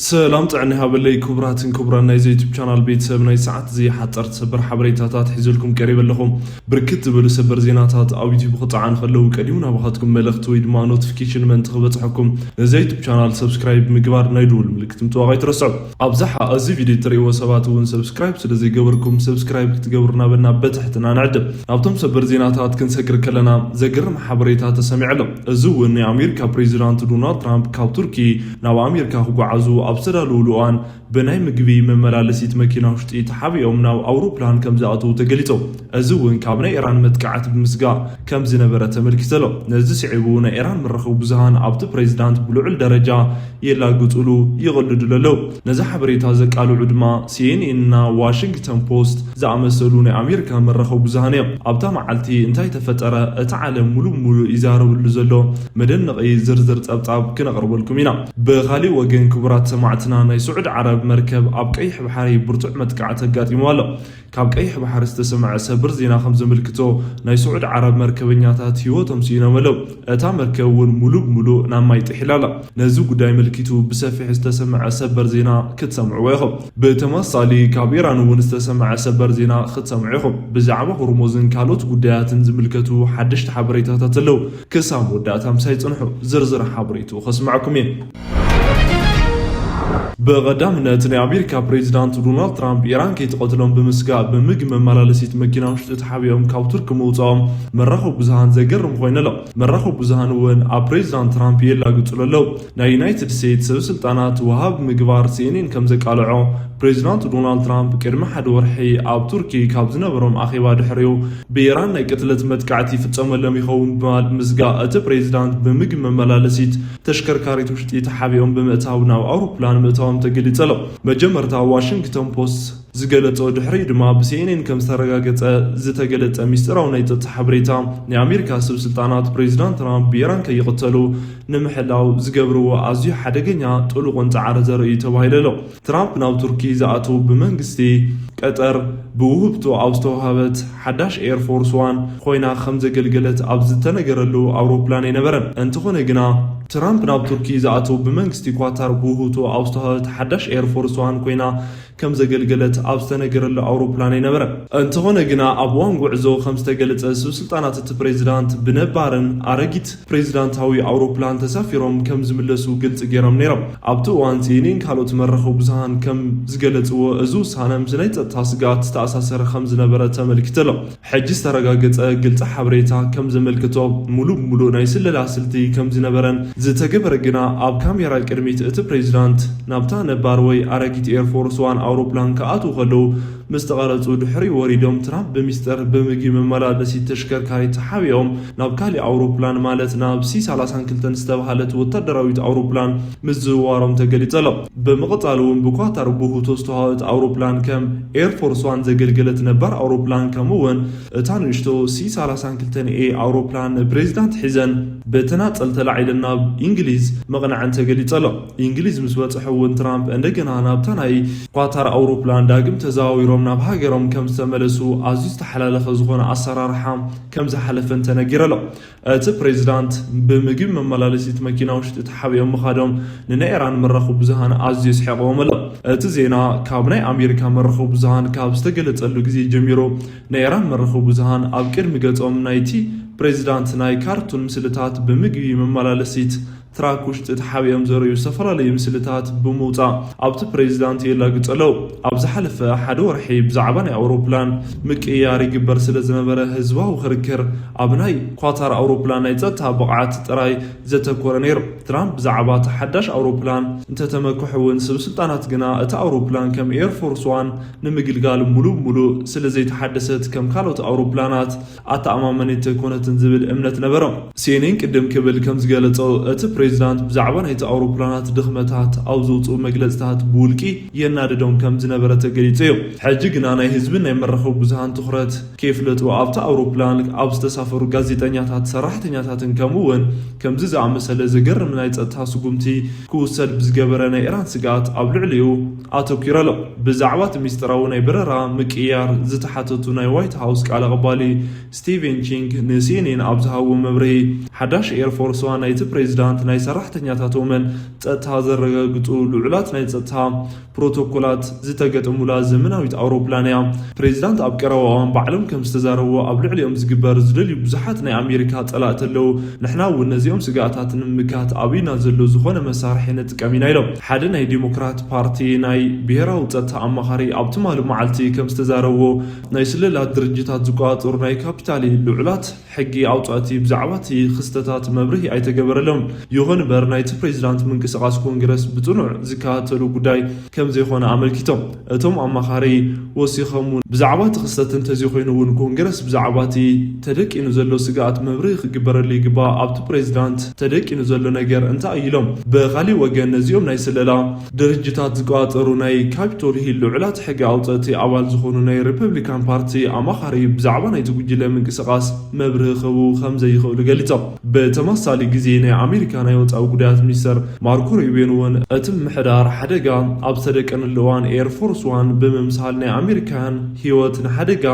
ሰላም ጥዕና ይሃበለይ ክቡራትን ክቡራን ናይዚ ዩቱብ ቻናል ቤተሰብ፣ ናይ ሰዓት እዚ ሓፀርቲ ሰበር ሓበሬታታት ሒዘልኩም ቀሪበ ኣለኹ። ብርክት ዝበሉ ሰበር ዜናታት ኣብ ዩቱብ ክፀዓኑ ከለዉ ቀዲሙ ናባኻትኩም መልእኽቲ ወይ ድማ ኖቲፊኬሽን ምእንቲ ክበፅሐኩም ነዚ ዩቱብ ቻናል ሰብስክራይብ ምግባር ናይ ደወል ምልክት ምጥዋቕ ኣይትረስዑ። ኣብዝሓ እዚ ቪድዮ እትርእይዎ ሰባት እውን ሰብስክራይብ ስለ ዘይገበርኩም ሰብስክራይብ ክትገብሩ ናበና በትሕትና ንዕድም። ናብቶም ሰበር ዜናታት ክንሰግር ከለና ዘገርም ሓበሬታ ተሰሚዑ ኣሎ። እዚ እውን ናይ ኣሜሪካ ፕሬዚዳንት ዶናልድ ትራምፕ ካብ ቱርኪ ናብ ኣሜሪካ ክጓዓዙ ኣብ ዝተዳለውሉ እዋን ብናይ ምግቢ መመላለሲት መኪና ውሽጢ ተሓቢኦም ናብ ኣውሮፕላን ከም ዝኣተዉ ተገሊጾም። እዚ እውን ካብ ናይ ኢራን መጥቃዕቲ ብምስጋእ ከም ዝነበረ ተመልኪቱ ኣሎ። ነዚ ስዒቡ ናይ ኢራን መራኸቢ ብዙሃን ኣብቲ ፕሬዚዳንት ብልዑል ደረጃ የላግጹሉ ይቕልዱሉ ኣለዉ። ነዚ ሓበሬታ ዘቃልዑ ድማ ሲኤንኤን እና ዋሽንግተን ፖስት ዝኣመሰሉ ናይ ኣሜሪካ መራኸቢ ብዙሃን እዮም። ኣብታ መዓልቲ እንታይ ተፈጠረ? እቲ ዓለም ሙሉእ ብሙሉእ ይዛረብሉ ዘሎ መደነቒ ዝርዝር ጸብጻብ ክነቕርበልኩም ኢና። ብኻሊእ ወገን ክቡራት ሰማዕትና ናይ ስዑድ ዓረብ መርከብ ኣብ ቀይሕ ባሕሪ ብርቱዕ መጥቃዕቲ ኣጋጢሙ ኣሎ። ካብ ቀይሕ ባሕሪ ዝተሰምዐ ሰብር ዜና ከም ዘመልክቶ ናይ ስዑድ ዓረብ መርከበኛታት ህይወቶም ስኢኖም ኣለዉ። እታ መርከብ እውን ሙሉእ ብሙሉእ ናብ ማይ ጥሒላ ኣላ። ነዚ ጉዳይ ኣመልኪቱ ብሰፊሕ ዝተሰምዐ ሰበር ዜና ክትሰምዕዎ ኢኹም። ብተመሳሳሊ ካብ ኢራን እውን ዝተሰምዐ ሰበር ዜና ክትሰምዑ ኢኹም። ብዛዕባ ሆርሞዝን ካልኦት ጉዳያትን ዝምልከቱ ሓደሽቲ ሓበሬታታት ኣለዉ። ክሳብ መወዳእታ ምሳይ ጽንሑ፣ ዝርዝር ሓበሬትኡ ከስምዐኩም እየ። ብቐዳምነት ናይ ኣሜሪካ ፕሬዚዳንት ዶናልድ ትራምፕ ኢራን ከይትቐትሎም ብምስጋእ ብምግቢ መመላለሲት መኪና ውሽጢ ተሓቢኦም ካብ ቱርኪ ምውፅኦም መራኸቢ ብዙሃን ዘገርም ኮይኑ ኣሎ። መራኸቢ ብዙሃን እውን ኣብ ፕሬዚዳንት ትራምፕ የላግፁሉ ኣለዉ። ናይ ዩናይትድ ስቴትስ ሰብ ስልጣናት ወሃብ ምግባር ሲኤንኤን ከም ዘቃልዖ ፕሬዚዳንት ዶናልድ ትራምፕ ቅድሚ ሓደ ወርሒ ኣብ ቱርኪ ካብ ዝነበሮም ኣኼባ ድሕሪኡ ብኢራን ናይ ቅትለት መጥቃዕቲ ይፍጸመሎም ይኸውን ብምባል ምስጋእ እቲ ፕሬዚዳንት ብምግቢ መመላለሲት ተሽከርካሪት ውሽጢ ተሓቢኦም ብምእታው ናብ ኣውሮፕላን ምእታዎም ተገሊጸ ኣሎ። መጀመርታ ዋሽንግተን ፖስት ዝገለጾ ድሕሪኡ ድማ ብሲኤንኤን ከም ዝተረጋገጸ ዝተገለጸ ሚስጥራዊ ናይ ጸጥታ ሓበሬታ ናይ ኣሜሪካ ሰብ ስልጣናት ፕሬዚዳንት ትራምፕ ብኢራን ከይቕተሉ ንምሕላው ዝገብርዎ ኣዝዩ ሓደገኛ ጥሉቕን ጻዕሪ ዘርኢ እዩ ተባሂሉ ኣሎ። ትራምፕ ናብ ቱርኪ ዝኣተዉ ብመንግስቲ ቀጠር ብውህብቶ ኣብ ዝተዋሃበት ሓዳሽ ኤር ፎርስ ዋን ኮይና ከም ዘገልገለት ኣብ ዝተነገረሉ ኣውሮፕላን ኣይነበረን። እንተኾነ ግና ትራምፕ ናብ ቱርኪ ዝኣተዉ ብመንግስቲ ኳታር ብውህብቶ ኣብ ዝተዋሃበት ሓዳሽ ኤር ፎርስ ዋን ኮይና ከም ዘገልገለት ኣብ ዝተነገረሉ ኣውሮፕላን ኣይነበረን። እንተኾነ ግና ኣብ እዋን ጉዕዞ ከም ዝተገለጸ ሰብ ስልጣናት እቲ ፕሬዚዳንት ብነባርን ኣረጊት ፕሬዚዳንታዊ ኣውሮፕላን ተሳፊሮም ከም ዝምለሱ ግልጺ ገይሮም ነይሮም። ኣብቲ እዋን ሲኤንኤን ካልኦት መራኸቢ ብዙሃን ከም ዝገለጽዎ እዚ ውሳነ ምስ ናይ ጸጥታ ስግኣት ዝተኣሳሰረ ከም ዝነበረ ተመልኪቱ ኣሎ። ሕጂ ዝተረጋገጸ ግልጺ ሓበሬታ ከም ዘመልክቶ ሙሉእ ብሙሉእ ናይ ስለላ ስልቲ ከም ዝነበረን ዝተገበረ ግና ኣብ ካሜራ ቅድሚት እቲ ፕሬዚዳንት ናብታ ነባር ወይ ኣረጊት ኤርፎርስ ዋን ኣውሮፕላን ክኣትዉ ከለዉ ምስ ተቐረጹ ድሕሪ ወሪዶም ትራምፕ ብሚስጥር ብምግቢ መመላለሲት ተሽከርካሪት ተሓቢኦም ናብ ካሊእ ኣውሮፕላን ማለት ናብ ሲ ሰላሳን ክልተን ዝተባህለት ወታደራዊት ኣውሮፕላን ምዝውዋሮም ተገሊጹ ኣሎ። ብምቕጻል እውን ብኳታር ብውህብቶ ዝተዋሃበት ኣውሮፕላን ከም ኤርፎርስ ዋን ዘገልገለት ነባር ኣውሮፕላን ከምኡ እውን እታ ንእሽቶ ሲ ሰላሳን ክልተን ኤ ኣውሮፕላን ንፕሬዚዳንት ሒዘን ብተናጸል ተላዒለን ናብ እንግሊዝ ምቕናዐን ተገሊጹ ኣሎ። እንግሊዝ ምስ በጽሑ እውን ትራምፕ እንደገና ናብታ ናይ ኳታር ኣውሮፕላን ዳግም ተዘዋዊሮም ናብ ሃገሮም ከም ዝተመለሱ ኣዝዩ ዝተሓላለኸ ዝኾነ ኣሰራርሓ ከም ዝሓለፈን ተነጊሩ ኣሎ። እቲ ፕሬዚዳንት ብምግቢ መመላለሲት መኪና ውሽጢ ተሓቢኦም ምኻዶም ንናይ ኢራን መራኸቢ ብዙሃን ኣዝዩ ኣስሒቕዎም ኣሎ። እቲ ዜና ካብ ናይ ኣሜሪካ መራኸቢ ብዙሃን ካብ ዝተገለጸሉ ግዜ ጀሚሩ ናይ ኢራን መራኸቢ ብዙሃን ኣብ ቅድሚ ገጾም ናይቲ ፕሬዚዳንት ናይ ካርቱን ምስልታት ብምግቢ መመላለሲት ትራክ ውሽጢ ተሓቢኦም ዘርእዩ ዝተፈላለዩ ምስልታት ብምውጻእ ኣብቲ ፕሬዚዳንት የላግጹ ኣለዉ። ኣብ ዝሓለፈ ሓደ ወርሒ ብዛዕባ ናይ ኣውሮፕላን ምቅይያር ይግበር ስለ ዝነበረ ህዝባዊ ክርክር ኣብ ናይ ኳታር ኣውሮፕላን ናይ ጸጥታ ብቕዓት ጥራይ ዘተኮረ ነይሩ። ትራምፕ ብዛዕባ እቲ ሓዳሽ ኣውሮፕላን እንተተመክሑ እውን ሰብ ስልጣናት ግና እቲ ኣውሮፕላን ከም ኤርፎርስ ዋን ንምግልጋል ሙሉእ ብሙሉእ ስለ ዘይተሓደሰት ከም ካልኦት ኣውሮፕላናት ኣተኣማመኒት ኣይኮነትን ዝብል እምነት ነበሮም። ሲኤንኤን ቅድም ክብል ከም ዝገለጾ እቲ ፕሬዚዳንት ብዛዕባ ናይቲ ኣውሮፕላናት ድኽመታት ኣብ ዘውፅኡ መግለጽታት ብውልቂ የናድዶም ከም ዝነበረ ተገሊጹ እዩ። ሕጂ ግና ናይ ህዝብን ናይ መራኸቢ ብዙሃን ትኹረት ከየፍለጡ ኣብቲ ኣውሮፕላን ኣብ ዝተሳፈሩ ጋዜጠኛታት፣ ሰራሕተኛታትን ከምኡ እውን ከምዚ ዝኣመሰለ ዘገርም ናይ ጸጥታ ስጉምቲ ክውሰድ ብዝገበረ ናይ ኢራን ስግኣት ኣብ ልዕሊኡ ኣተኲሩ ኣሎ። ብዛዕባ እቲ ሚስጥራዊ ናይ በረራ ምቅይያር ዝተሓተቱ ናይ ዋይት ሃውስ ቃል ኣቐባሊ ስቲቨን ቺንግ ንሲኤንኤን ኣብ ዝሃብዎ መብርሂ ሓዳሽ ኤርፎርስ ዋን ናይቲ ፕሬዚዳንት ናይ ሰራሕተኛታቶምን ጸጥታ ዘረጋግጹ ልዑላት ናይ ጸጥታ ፕሮቶኮላት ዝተገጠሙላ ዘመናዊት ኣውሮፕላን እያ። ፕሬዚዳንት ኣብ ቀረባ እዋን ባዕሎም ከም ዝተዛረቡ ኣብ ልዕሊኦም ዝግበር ዝደልዩ ብዙሓት ናይ ኣሜሪካ ጸላእቲ ኣለዉ። ንሕና እውን ነዚኦም ስጋኣታት ንምምካት ኣብ ኢድና ዘሎ ዝኾነ መሳርሒ ንጥቀም ኢና ኢሎም። ሓደ ናይ ዲሞክራት ፓርቲ ናይ ብሄራዊ ጸጥታ ኣማኻሪ ኣብ ትማሊ መዓልቲ ከም ዝተዛረብዎ ናይ ስለላ ድርጅታት ዝቆጻጸሩ ናይ ካፒታሊ ልዑላት ሕጊ ኣውጻእቲ ብዛዕባ እቲ ክስተታት መብርሂ ኣይተገበረሎም። ይኹን እምበር ናይቲ ፕሬዚዳንት ምንቅስቃስ ኮንግረስ ብጽኑዕ ዝከታተሉ ጉዳይ ከም ዘይኮነ ኣመልኪቶም። እቶም ኣማኻሪ ወሲኾም እውን ብዛዕባ እቲ ክስተት እንተዘይኮይኑ እውን ኮንግረስ ብዛዕባ እቲ ተደቂኑ ዘሎ ስግኣት መብርሂ ክግበረሉ ይግባእ። ኣብቲ ፕሬዚዳንት ተደቂኑ ዘሎ ነገር እንታይ እዩ ኢሎም። ብኻሊእ ወገን ነዚኦም ናይ ስለላ ድርጅታት ዝቆጻጸሩ ናይ ካፒቶል ሂል ልዑላት ሕጊ ኣውጸእቲ ኣባል ዝኾኑ ናይ ሪፐብሊካን ፓርቲ ኣማኻሪ ብዛዕባ ናይቲ ጉጅለ ምንቅስቃስ መብርሂ ክህቡ ከም ዘይኽእሉ ገሊጾም። ብተመሳሳሊ ግዜ ናይ ኣሜሪካ ናይ ወጻኢ ጉዳያት ሚኒስተር ማርኮ ሩቢዮን እውን እቲ ምሕዳር ሓደጋ ኣብ ዝተደቀነሉ እዋን ኤርፎርስ ዋን ብምምሳል ናይ ኣሜሪካውያን ህይወት ንሓደጋ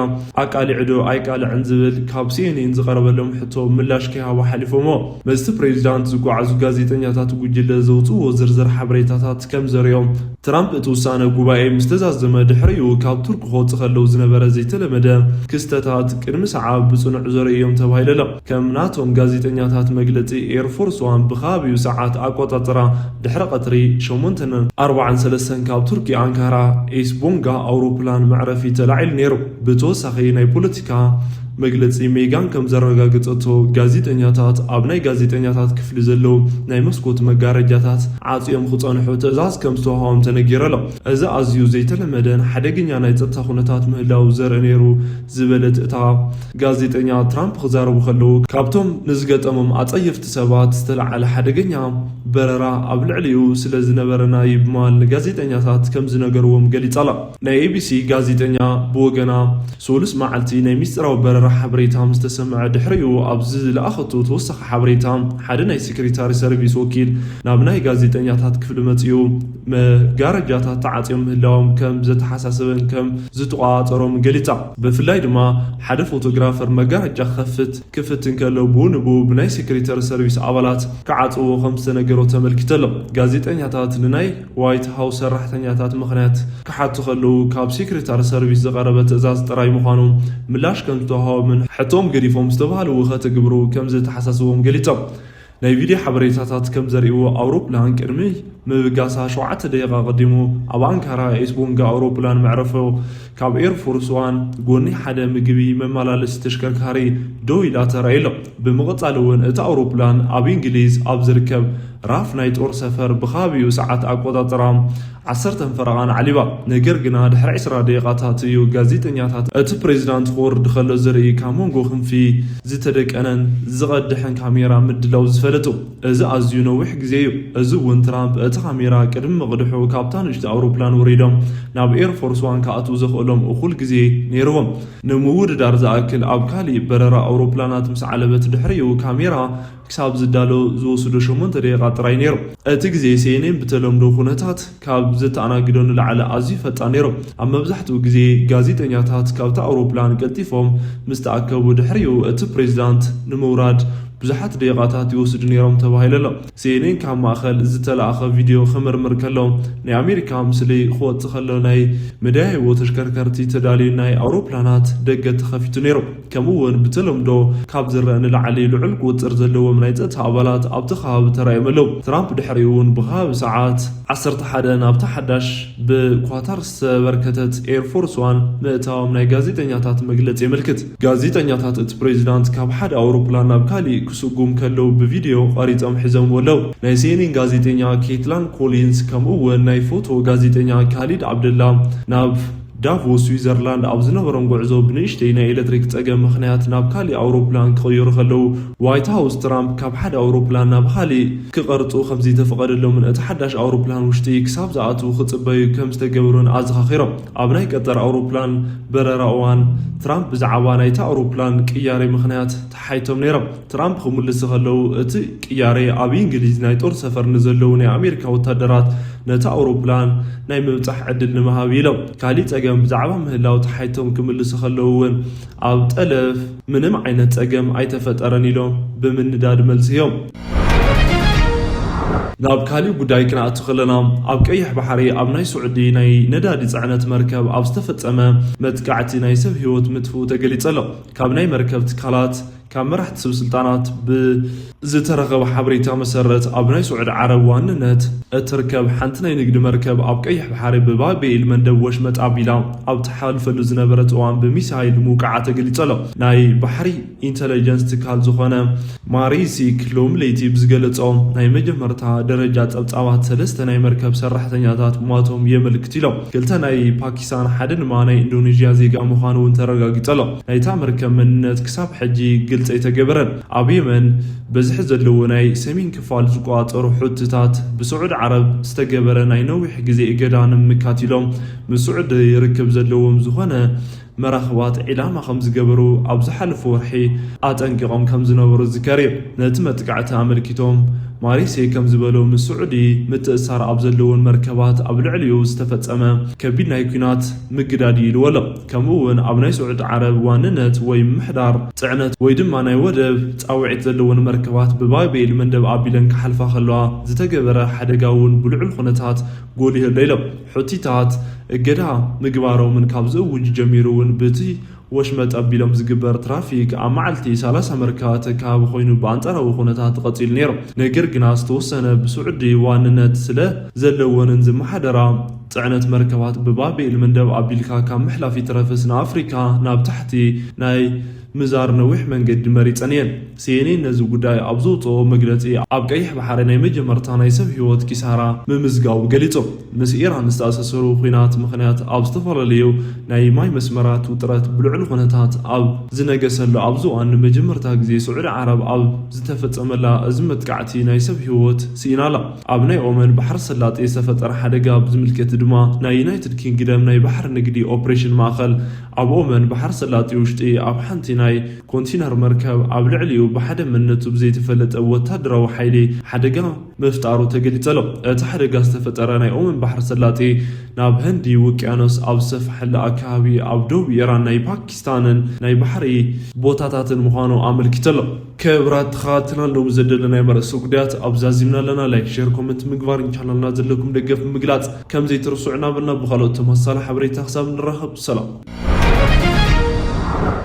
ኣቃሊዑ ዶ ኣይቃልዕን ዝብል ካብ ሲኤንኤን ዝቐረበሎም ሕቶ ምላሽ ከይሃቡ ሓሊፎሞ። ምስቲ ፕሬዚዳንት ዝጓዓዙ ጋዜጠኛታት ጉጅለ ዘውፅዎ ዝርዝር ሓበሬታታት ከም ዘርእዮም ትራምፕ እቲ ውሳነ ጉባኤ ምስ ተዛዘመ ድሕሪኡ ካብ ቱርኪ ክወፅእ ከለዉ ዝነበረ ዘይተለመደ ክስተታት ቅድሚ ሰዓብ ብፅኑዕ ዘርእዮም ተባሂሉ ኣሎ። ከም ናቶም ጋዜጠኛታት መግለፂ ኤርፎርስ ዋን ብከባቢኡ ሰዓት ኣቆፃፅራ ድሕሪ ቀትሪ ሸሞንተን ኣርባዓን ሰለስተን ካብ ቱርኪ ኣንካራ ኤስቦንጋ ኣውሮፕላን መዕረፊ ተላዒሉ ነይሩ። ብተወሳኺ ናይ ፖለቲካ መግለፂ ሜጋን ከም ዘረጋገፀቶ ጋዜጠኛታት ኣብ ናይ ጋዜጠኛታት ክፍሊ ዘለዉ ናይ መስኮት መጋረጃታት ዓፅዮም ክፀንሑ ትእዛዝ ከም ዝተዋሃቦም ተነጊሩ ኣሎ። እዚ ኣዝዩ ዘይተለመደን ሓደገኛ ናይ ጸጥታ ኩነታት ምህላው ዘርኢ ነይሩ ዝበለት እታ ጋዜጠኛ ትራምፕ ክዛረቡ ከለዉ ካብቶም ንዝገጠሞም ኣጸየፍቲ ሰባት ዝተለዓለ ሓደገኛ በረራ ኣብ ልዕሊኡ ስለ ዝነበረና እዩ ብምባል ንጋዜጠኛታት ከም ዝነገርዎም ገሊጻ ኣላ። ናይ ኤቢሲ ጋዜጠኛ ብወገና ሶሉስ መዓልቲ ናይ ሚስጥራዊ በረራ ሓበሬታ ምስ ተሰምዐ ድሕሪኡ ኣብ ዝለኣኸቶ ተወሳኺ ሓበሬታ ሓደ ናይ ሴክሬታሪ ሰርቪስ ወኪል ናብ ናይ ጋዜጠኛታት ክፍሊ መጺኡ መጋረጃታት ተዓጽዮም ምህላዎም ከም ዘተሓሳሰበን ከም ዝተቆጻጸሮም ገሊጻ። ብፍላይ ድማ ሓደ ፎቶግራፈር መጋረጃ ክኸፍት ክፍት እንከሎ ብኡ ንብኡ ብናይ ሴክሬታሪ ሰርቪስ ኣባላት ክዓጽዎ ከም ዝተነገሮ ተመልኪቱ ኣሎ። ጋዜጠኛታት ንናይ ዋይት ሃውስ ሰራሕተኛታት ምኽንያት ክሓቱ ከለዉ ካብ ሴክሬታሪ ሰርቪስ ዝቐረበ ትእዛዝ ጥራይ ምዃኑ ምላሽ ከም ዝተዋሃቦምን ሕቶኦም ገዲፎም ዝተባህልዎ ከተግብሩ ከም ዝተሓሳስቦም ገሊጾም። ናይ ቪድዮ ሓበሬታታት ከም ዘርእዎ ኣውሮፕላን ቅድሚ ምብጋሳ ሸውዓተ ደቂቓ ቀዲሙ ኣብ ኣንካራ ኤስቦንጋ ኣውሮፕላን መዕረፎ ካብ ኤርፎርስ ዋን ጎኒ ሓደ ምግቢ መመላለሲ ተሽከርካሪ ደው ኢላ ተራእዩ ኣሎ። ብምቕጻል እውን እቲ ኣውሮፕላን ኣብ እንግሊዝ ኣብ ዝርከብ ራፍ ናይ ጦር ሰፈር ብከባቢኡ ሰዓት ኣቆጻጽራ ዓሰርተ ፈረቓ ኣዕሊባ። ነገር ግና ድሕሪ ዕስራ ደቂቓታት እዩ ጋዜጠኛታት እቲ ፕሬዚዳንት ክወርድ ከሎ ዘርኢ ካብ መንጎ ክንፊ ዝተደቀነን ዝቐድሕን ካሜራ ምድላው ዝፈለጡ። እዚ ኣዝዩ ነዊሕ ግዜ እዩ። እዚ እውን ትራምፕ እቲ ካሜራ ቅድሚ ምቕድሑ ካብታ ንእሽቶ ኣውሮፕላን ወሪዶም ናብ ኤርፎርስ ዋን ክኣትዉ ዘኽእሎም እኹል ግዜ ነይርዎም። ንምውድዳር ዝኣክል ኣብ ካሊእ በረራ ኣውሮፕላናት ምስ ዓለበት ድሕሪኡ ካሜራ ክሳብ ዝዳሎ ዝወስዶ ሸሞንተ ደቂቓ ጥራይ ነይሩ። እቲ ግዜ ሲኤንኤን ብተለምዶ ኩነታት ካብ ዘተኣናግዶ ንላዕሊ ኣዝዩ ፈጣን ነይሩ። ኣብ መብዛሕትኡ ግዜ ጋዜጠኛታት ካብታ ኣውሮፕላን ቀልጢፎም ምስ ተኣከቡ ድሕሪኡ እቲ ፕሬዚዳንት ንምውራድ ብዙሓት ደቂቓታት ይወስዱ ነይሮም ተባሂሉ ኣሎ። ሲኤንኤን ካብ ማእኸል ዝተለኣኸ ቪድዮ ክምርምር ከሎ ናይ ኣሜሪካ ምስሊ ክወጽእ ከሎ ናይ መደያይቦ ተሽከርከርቲ ተዳልዩ ናይ ኣውሮፕላናት ደገ ተኸፊቱ ነይሩ። ከምኡ እውን ብተለምዶ ካብ ዝረአ ንላዕሊ ልዑል ቁፅር ዘለዎም ናይ ጸጥታ ኣባላት ኣብቲ ከባቢ ተራእዮም ኣለዉ። ትራምፕ ድሕሪኡ እውን ብከባቢ ሰዓት ዓሰርተ ሓደ ናብታ ሓዳሽ ብኳታር ዝተበርከተት ኤርፎርስ ዋን ምእታዎም ናይ ጋዜጠኛታት መግለጺ የመልክት። ጋዜጠኛታት እቲ ፕሬዚዳንት ካብ ሓደ ኣውሮፕላን ናብ ካሊእ ክስጉም ከለዉ ብቪድዮ ቀሪጾም ሒዞምዎ ኣለዉ። ናይ ሲኤንኤን ጋዜጠኛ ኬትላን ኮሊንስ ከምኡ እውን ናይ ፎቶ ጋዜጠኛ ካሊድ ዓብደላ ናብ ዳቮስ ስዊዘርላንድ ኣብ ዝነበሮም ጉዕዞ ብንእሽተይ ናይ ኤሌክትሪክ ጸገም ምኽንያት ናብ ካሊእ ኣውሮፕላን ክቕይሩ ከለዉ ዋይት ሃውስ ትራምፕ ካብ ሓደ ኣውሮፕላን ናብ ካሊእ ክቐርጹ ከም ዘይተፈቐደሎምን እቲ ሓዳሽ ኣውሮፕላን ውሽጢ ክሳብ ዝኣትዉ ክጽበዩ ከም ዝተገብሩን ኣዘኻኺሮም። ኣብ ናይ ቀጠር ኣውሮፕላን በረራ እዋን ትራምፕ ብዛዕባ ናይታ ኣውሮፕላን ቅያሬ ምኽንያት ተሓይቶም ነይሮም። ትራምፕ ክምልሱ ከለዉ እቲ ቅያሬ ኣብ እንግሊዝ ናይ ጦር ሰፈር ንዘለዉ ናይ ኣሜሪካ ወታደራት ነታ ኣውሮፕላን ናይ ምብጻሕ ዕድል ንምሃብ ኢሎም። ካሊእ ጸገም ብዛዕባ ምህላው ተሓይቶም ክምልሱ ከለዉ እውን ኣብ ጠለፍ ምንም ዓይነት ጸገም ኣይተፈጠረን ኢሎም ብምንዳድ መልሲ እዮም። ናብ ካሊእ ጉዳይ ክንኣቱ ከለና፣ ኣብ ቀይሕ ባሕሪ ኣብ ናይ ስዑዲ ናይ ነዳዲ ጽዕነት መርከብ ኣብ ዝተፈጸመ መጥቃዕቲ ናይ ሰብ ህይወት ምጥፍኡ ተገሊጸ ኣሎ። ካብ ናይ መርከብ ትካላት፣ ካብ መራሕቲ ሰብ ስልጣናት ብዝተረኸበ ሓበሬታ መሰረት፣ ኣብ ናይ ስዑዲ ዓረብ ዋንነት እትርከብ ሓንቲ ናይ ንግዲ መርከብ ኣብ ቀይሕ ባሕሪ ብባብ ኤል መንደብ ወሽመጥ ኣቢላ ኣብ ትሓልፈሉ ዝነበረት እዋን ብሚሳይል ምውቃዓ ተገሊጸ ኣሎ። ናይ ባሕሪ ኢንተለጀንስ ትካል ዝኾነ ማሪሲክ ሎም ለይቲ ብዝገለጾ ናይ መጀመርታ ደረጃ ጸብጻባት ሰለስተ ናይ መርከብ ሰራሕተኛታት ሞቶም የመልክት ኢሎም። ክልተ ናይ ፓኪስታን፣ ሓደ ድማ ናይ ኢንዶኔዥያ ዜጋ ምዃኑ እውን ተረጋጊጸ ኣሎ። ናይታ መርከብ መንነት ክሳብ ሕጂ ግልጽ ኣይተገበረን። ኣብ የመን በዝሒ ዘለዎ ናይ ሰሜን ክፋል ዝቆጻጸሩ ሑቲታት ብስዑዲ ዓረብ ዝተገበረ ናይ ነዊሕ ግዜ እገዳ ንምምካት ኢሎም ምስ ስዑዲ ርክብ ዘለዎም ዝኾነ መራኽባት ዒላማ ከም ዝገበሩ ኣብ ዝሓለፈ ወርሒ ኣጠንቂቖም ከም ዝነበሩ ዝዝከር እዩ። ነቲ መጥቃዕቲ ኣመልኪቶም ማሪሴ ከም ዝበሎ፣ ምስ ስዑዲ ምትእሳር ኣብ ዘለውን መርከባት ኣብ ልዕሊኡ ዝተፈጸመ ከቢድ ናይ ኲናት ምግዳድ እዩ ኢልዎ ኣሎ። ከምኡ እውን ኣብ ናይ ስዑዲ ዓረብ ዋንነት ወይ ምሕዳር ጽዕነት ወይ ድማ ናይ ወደብ ጻውዒት ዘለውን መርከባት ብባብ ኤል መንደብ ኣቢለን ክሓልፋ ከለዋ ዝተገበረ ሓደጋ እውን ብልዑል ኩነታት ጎሊሁ ኣሎ ኢሎም። ሑቲታት እገዳ ምግባሮምን ካብ ዝእውጅ ጀሚሩ እውን ብቲ ወሽመጥ ኣቢሎም ዝግበር ትራፊክ ኣብ መዓልቲ ሰላሳ መርከባት ተካቢ ኮይኑ ብኣንጻራዊ ኩነታት ቀጺሉ ነይሩ። ነገር ግና ዝተወሰነ ብስዑዲ ዋንነት ስለ ዘለወንን ዝመሓደራ ጽዕነት መርከባት ብባብ ኤል መንደብ ኣቢልካ ካብ ምሕላፍ ይትረፍስ ንኣፍሪካ ናብ ታሕቲ ናይ ምዛር ነዊሕ መንገዲ መሪጸን እየን። ሲ ኤን ኤን ነዚ ጉዳይ ኣብ ዘውጽኦ መግለጺ፣ ኣብ ቀይሕ ባሕሪ ናይ መጀመርታ ናይ ሰብ ህይወት ኪሳራ ምምዝጋቡ ገሊጹ። ምስ ኢራን ዝተኣሳሰሩ ኲናት ምኽንያት ኣብ ዝተፈላለዩ ናይ ማይ መስመራት ውጥረት ብልዑል ኩነታት ኣብ ዝነገሰሉ ኣብዚ እዋን ንመጀመርታ ግዜ ስዑዲ ዓረብ ኣብ ዝተፈጸመላ እዚ መጥቃዕቲ ናይ ሰብ ህይወት ስኢና ኣላ። ኣብ ናይ ኦመን ባሕሪ ሰላጤ ዝተፈጠረ ሓደጋ ብዝምልከት ድማ ናይ ዩናይትድ ኪንግደም ናይ ባሕሪ ንግዲ ኦፕሬሽን ማእኸል ኣብ ኦመን ባሕሪ ሰላጤ ውሽጢ ኣብ ሓንቲ ናይ ኮንቲነር መርከብ ኣብ ልዕሊኡ ብሓደ መንነቱ ብዘይተፈለጠ ወታደራዊ ሓይሊ ሓደጋ ምፍጣሩ ተገሊጸ ኣሎ። እቲ ሓደጋ ዝተፈጠረ ናይ ኦመን ባሕሪ ሰላጤ ናብ ህንዲ ውቅያኖስ ኣብ ዝሰፍሐሉ ኣከባቢ ኣብ ደቡብ ኢራን ናይ ፓኪስታንን ናይ ባሕሪ ቦታታትን ምዃኑ ኣመልኪቱ ኣሎ። ክቡራት ተኸታተልና፣ ሎሚ ዘደለናዮም ኣርእስተ ጉዳያት ኣብዚ ዛዚምና ኣለና። ላይክ፣ ሼር፣ ኮመንት ምግባር፣ ቻናልና ዘለኩም ደገፍ ምግላጽ ከም ዘይትርስዑ እናበልና ብኻልኦት ተመሳሳሊ ሓበሬታ ክሳብ ንራኸብ ሰላም።